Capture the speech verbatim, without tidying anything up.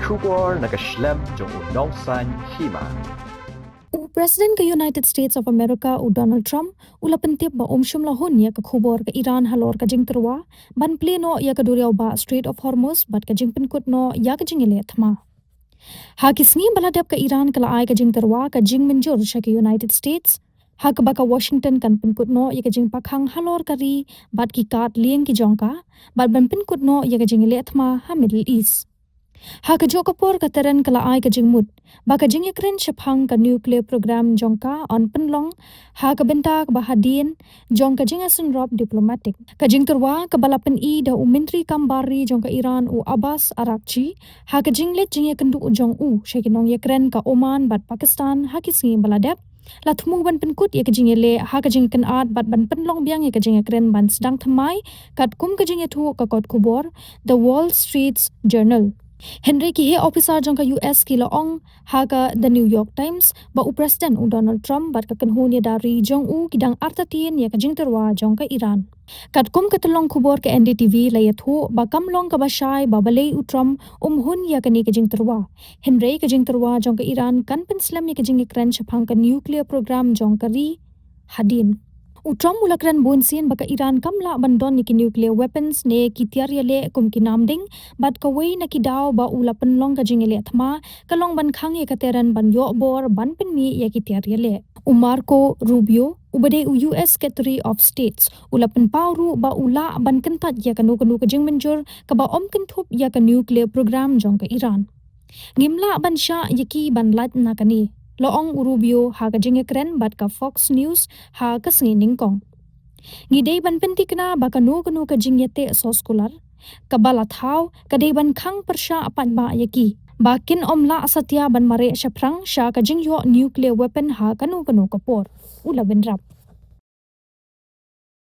Khubor na ka shlem jong u nongsaiñ hima. U President ka United States of America u Donald Trump u la pyntip ba um shym la hun ïa ka khubor ka Iran halor ka jingtyrwa ban plie noh ïa ka duriaw ba Strait of Hormuz bad ka jingpynkut noh ïa ka jingïaleh thma. Ha ki sngi ba la dep ka Iran ka la ai ka jingtyrwa ka jingmynjur sha ka United States, ha kaba ka Washington kan pynkut noh ïa ka jingpakhang halor ka ri bad ki kad lieng ki jong ka, bad ban pynkut noh ïa ka jingïaleh thma ha Middle East. Ha kajuh ka por ka Tehran ka la ai ka jingmut ba ka jingïakren shaphang ka nuclear program jong ka yn pynlong ha ka bynta kaba hadien jong ka jingïasynrop diplomatic. Ka jingtyrwa kaba la pyni da u Myntri Kam Bar Ri jong ka Iran u Abbas Araghchi ha ka jingleit jingïakynduh jong u sha ki nongïakren ka Oman bad Pakistan ha ki sngi ba la dep, la thmu ban pynkut ïa ka jingïaleh ha ka jingkynad bad ban pynlong biang ïa ka jingïakren ban sdang thymmai, katkum ka jingïathuh ka kot khubor The Wall Street Journal. Hynrei ki heh ophisar jong ka U S ki la ong ha ka The New York Times ba u President u Donald Trump bad ka kynhun ïada ri jong u ki dang artatien ïa ka jingtyrwa jong ka Iran. Katkum ka tyllong khubor ka N D T V la ïathuh ba kam long kaba shai ba balei u Trump um hun ïa kane ka jingtyrwa. Hynrei ka jingtyrwa jong ka Iran kan pynslem ïa ka jingïakren shaphang ka nuclear program jong ka ri hadien. U Trump u la kren bunsien ba ka Iran kam lah ban don ïa ki nuclear weapons ne ki tiar ïaleh kum ki namding, bad kawei na ki daw ba u la pynlong ka jingïaleh thma ka long ban khang ïa ka Tehran ban ïoh bor ban pynmih ïa ki tiar ïaleh. U Marco Rubio, uba dei u U S Secretary of States, u la pynpaw ruh ba u lah ban kyntait ïa kano kano ka jingmynjur kaba ym kynthup ïa ka nuclear program jong ka Iran. Ngim lah ban shah ïa ki ban lait na kane, la ong u Rubio ha ka jingïakren bad ka Fox News ha ka sngi nyngkong. Ngi dei ban pynthikna ba kano kano ka jingïateh soskular kaba la thaw ka dei ban khang pyrshah paidbah ïa ki, ba kin ym lah satia ban mareh shaphrang sha ka jingïoh nuclear weapon ha kano kano ka por, u la bynrap.